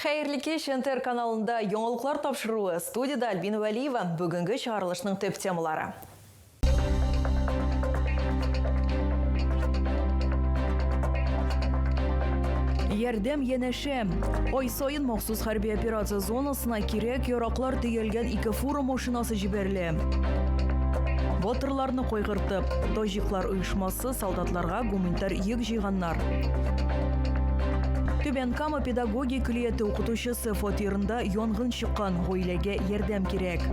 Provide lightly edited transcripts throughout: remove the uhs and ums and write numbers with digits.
Хәерле кич, НТР каналында яңалыклар тапшыруы. Студиядә Альбина Вәлиева. Бүгенге чыгарылышның төп темалары. Ярдәм янәшә. Ай саен махсус хәрби операция зонасына кирәк-яраклар төялгән ике фура машинасы җибәрелә. Батырларны кайгыртып, таҗиклар оешмасы солдатларга гуманитар йөк җыйганнар. Түбән Кама педагогия көллияте укытучысы фатирында янгын чыккан, гаиләгә ярдәм кирәк.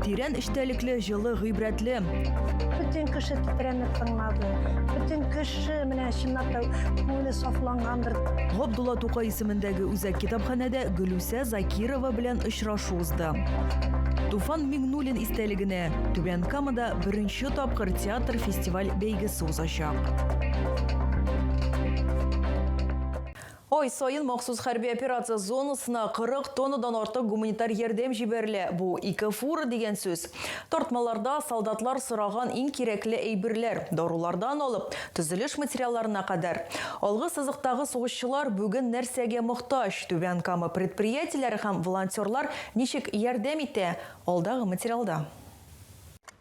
Тирән эчтәлекле, җылы, гыйбрәтле. Бөтен кеше тетрәнеп тыңлады. Бөтен кеше менә чынлап та күңеле сафлангандыр. Габдулла Тукай исемендәге үзәк китапханәдә Гөлүсә Закирова белән очрашу узды. Туфан Миңнуллин истәлегенә Түбән Камада беренче тапкыр театр фестиваль бәйгесе узачак. Ай саен махсус хәрби операция зонасына 40 тоннадан артык гуманитар ярдәм җибәрелә. Бу ике фура дигән сүз. Тартмаларда солдатлар сораган иң кирәкле әйберләр, дарулардан алып, төзелеш материалларына кадәр. Алгы сызыктагы сугышчылар бүген нәрсәгә мохтаҗ, Түбән Кама предприятиеләре һәм волонтерлар ничек ярдәм итә, алдагы материалда.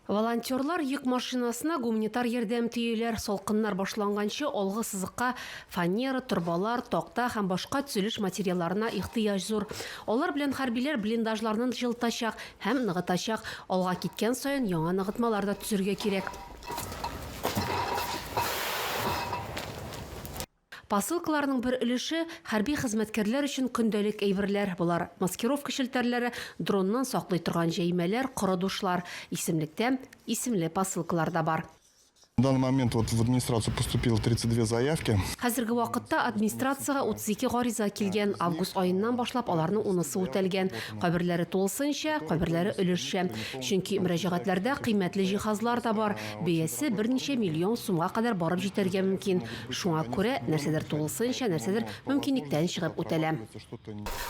Волонтерлар йөк машинасына гуманитар ярдәм төяләр. Салкыннар башланганчы алгы сызыкка фанера, торбалар, такта һәм башка төзелеш материалларына ихтыяҗ зур. Алар белән хәрбиләр блиндажларны җылытачак һәм ныгытачак. Алга киткән саен яңа ныгытмалар да төзергә кирәк. Посылкаларның бер өлеше, хәрби хезмәткәрләр өчен көндәлек әйберләр. Болар, маскировка челтәрләре, дроннан саклый торган җәймәләр, коры душлар. Исемлектә исемле посылкалар да бар. На данный момент вот в администрацию поступило 32 заявки. Хәзерге вакытта администрациягә 32 гариза килгән. Август аеннан башлап аларның унысы үтәлгән. Кайберләре тулысынча, кайберләре өлешчә. Чөнки мөрәҗәгатьләрдә кыйммәтле җиһазлар да бар. Бәясе берничә миллион сумга кадәр барып җитәргә мөмкин. Шуңа күрә нәрсәдер тулысынча, нәрсәдер мөмкинлектән чыгып үтәлә.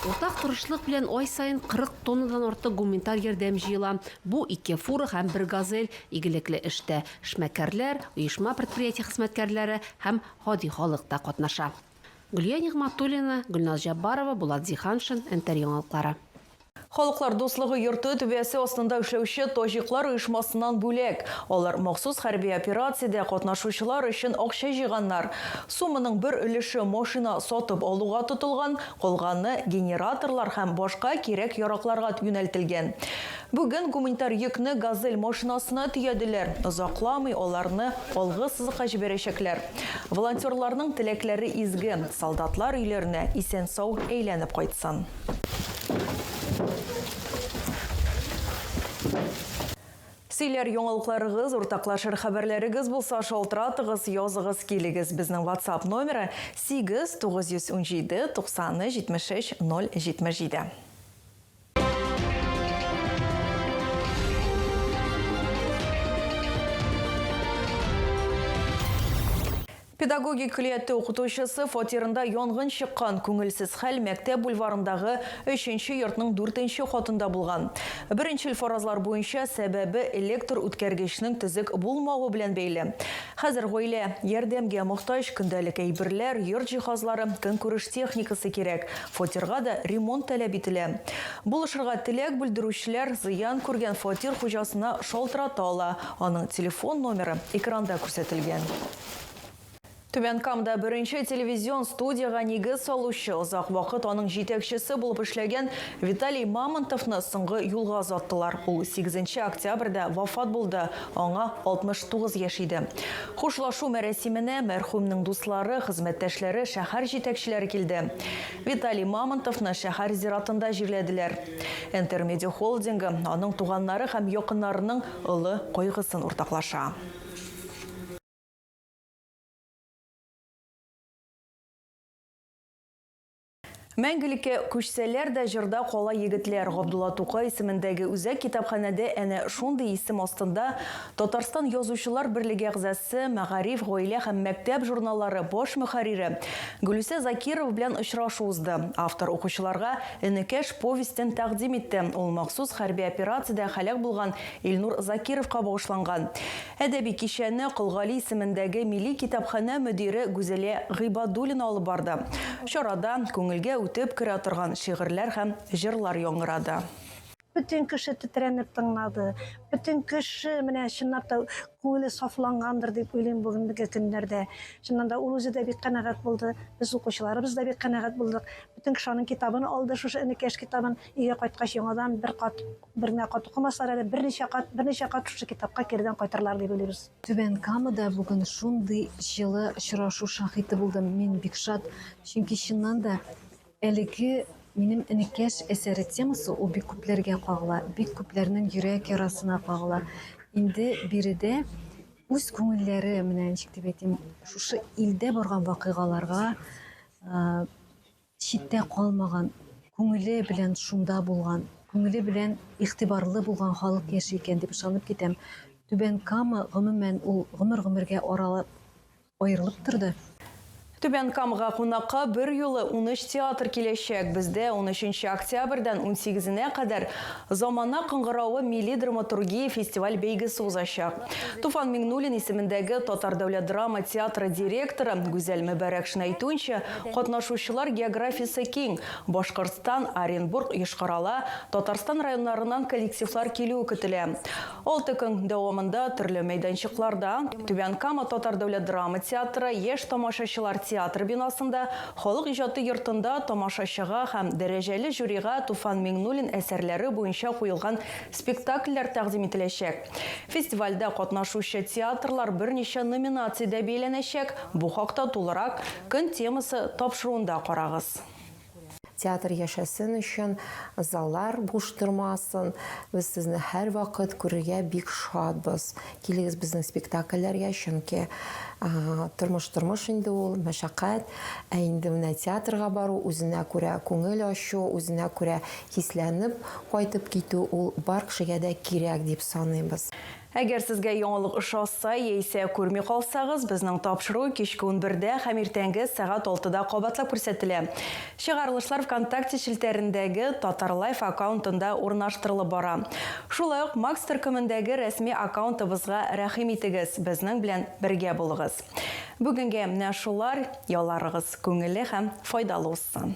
Уртак тырышлык белән ай саен 40 тоннадан артык гуманитар ярдәм җыела. Бу, ике фура һәм бер Газель. Игелекле эштә эшмәкәрләр, оешма-предприятие хезмәткәрләре һәм гади халык та катнаша. Гөлия Нигъмәтуллина, Гөлназ Җәббарова, Булат Зиһаншин, НТР Яңалыклары. Халыклар дуслыгы йорты түбәсе астында эшләүче таҗиклар оешмасыннан бүләк. Алар махсус хәрби операциядә катнашучылар өчен акча җыйганнар. Сумманың бер өлеше машина сатып алуга тотылган, калганы генераторлар һәм башка кирәк-яракларга юнәлтелгән. Бүген гуманитар йөкне Газель машинасына төяделәр. Озакламый аларны алгы сызыкка җибәрәчәкләр. Волонтерларның теләкләре изге, солдатлар өйләренә исән-сау әйләнеп кайтсын. Сөйләр яңалыкларыгыз, уртаклашыр хәбәрләрегез булса, шалтыратыгыз, языгыз, килегез. Безнең WhatsApp номеры 8 917 93 73 077. Педагогик көллияте укытучысы фатирында янгын чыккан. Күңелсез хәл мәктәп бульварындагы өченче йортның дүртенче катында булган. Беренчел фаразлар буенча, сәбәбе электр үткәргечнең төзек булмавы белән бәйле. Хәзер гаилә ярдәмгә мохтаҗ, көндәлек әйберләр, йорт җиһазлары, көнкүреш техникасы кирәк. Фатирга да ремонт таләп ителә. Булышырга теләк белдерүчеләр зыян күргән фатир хуҗасына шалтырата ала. Аның телефон номеры экранда күрсәтелгән. Түбән Камада беренче телевизион студиягә нигез салучы, озак вакыт аның җитәкчесе булып эшләгән Виталий Мамонтовны соңгы юлга озаттылар. Ул 8 октябрьдә вафат булды, аңа 69 яшь иде. Хушлашу мәрасименә мәрхүмнең дуслары, хезмәттәшләре, шәһәр җитәкчеләре килде. Виталий Мамонтовны шәһәр зиратында җирләделәр. Энтер Медиа Холдингы аның туганнары һәм якыннарының олы кайгысын уртаклаша. Мәңгелеккә күчсәләр дә җырда кала егетләр. Габдулла Тукай исемендәге үзәк китапханәдә әнә шундый исем астында Татарстан Язучылар берлеге әгъзасы, Мәгариф, Гаилә һәм мәктәп журналлары баш мөхәррире Гөлүсә Закирова белән очрашу узды. Автор укучыларга Энекәш повестен тәкъдим итте. Ул махсус хәрби операциядә һәлак булган Илнур Закировка багышланган. Әдәби кичәне Кол Гали исемендәге Милли китапханә мөдире Гүзәлия Гыйбадуллина алып барды. Чарада күңелгә үтә. үтеп керә торган шигырьләр һәм җырлар яңгырады. Бөтен кеше тетрәнеп тыңлады. Бөтен кеше менә чынлап та күңеле сафлангандыр дип уйлыйм бүгенге көннәрдә. Чыннан да ул үзе дә бик канәгать булды. Без укучыларыбыз да бик канәгать булдык. Бөтен кеше аның китабын алды, шушы энекәш китабын. Өйгә кайткач яңадан бер кат, бер генә кат укымаслар әле, берничә кат, берничә кат шушы китапка киредән кайтырлар дип уйлыйбыз. Түбән Камада бүген шундый җылы очрашу шаһиты булдым. Мин бик шат, чөнки чыннан да Әлеге Минем энекәш әсәре темасы ул бик күпләргә кагыла, бик күпләрнең йөрәк ярасына кагыла. Инде биредә үз күңелләре, менә ничек дип әйтим, шушы илдә барган вакыйгаларга читтә калмаган, күңеле белән шунда булган, күңеле белән игътибарлы булган халык яши икән дип ышанып китәм. Түбән Кама, гомумән, ул гомер-гомергә аралап Аерылып торды. Түбән Камага кунакка берьюлы 13 театр киләчәк. Бездә унөченче октябрьдән унсигезенә кадәр Замана кыңгыравы милли драматургия фестиваль-бәйгесе узачак. Туфан Миңнуллин исемендәге Татар дәүләт драма театры директоры Гүзәл Мөбарәкшина әйтүенчә, катнашучылар географиясе киң, Башкортстан, Оренбург, Йошкар-Ола, Татарстан районнарыннан коллективлар килүе көтелә. Алты көн дәвамында төрле мәйданчыкларда, Түбән Кама татар дәүләт драма театры, Яшь тамашачылар театры бинасында, Халык иҗаты йортында тамашачыга һәм дәрәҗәле жюрига Туфан Миңнуллин әсәрләре буенча куелган спектакльләр тәкъдим ителәчәк. Фестивальдә катнашучы театрлар берничә номинациядә бәяләнәчәк, бу хакта тулырак Көн темасы тапшыруында карагыз. Театр яшәсен өчен, заллар буш тормасын, без сезне һәрвакыт күрергә бик шатбыз. Килегез безнең спектакльләргә, чөнки тормыш тормыш инде ул, мәшәкать. Ә инде менә театрга бару, үзенә күрә күңел ачу, үзенә күрә хисләнеп кайтып китү, ул бар кешегә дә кирәк дип саныйбыз. Әгәр сезгә яңалык ошаса яисә күрми калсагыз, безнең тапшыру кичке унбердә һәм иртәнге сәгать алтыда кабатлап күрсәтелә. Чыгарылышлар ВКонтакте челтәрендәге Татарлайф аккаунтында урнаштырылып бара. Шулай ук Макс төркемендәге рәсми аккаунтыбызга рәхим итегез, безнең белән бергә булыгыз. Бүгенгә менә шулар, ялларыгыз күңелле һәм файдалы узсын!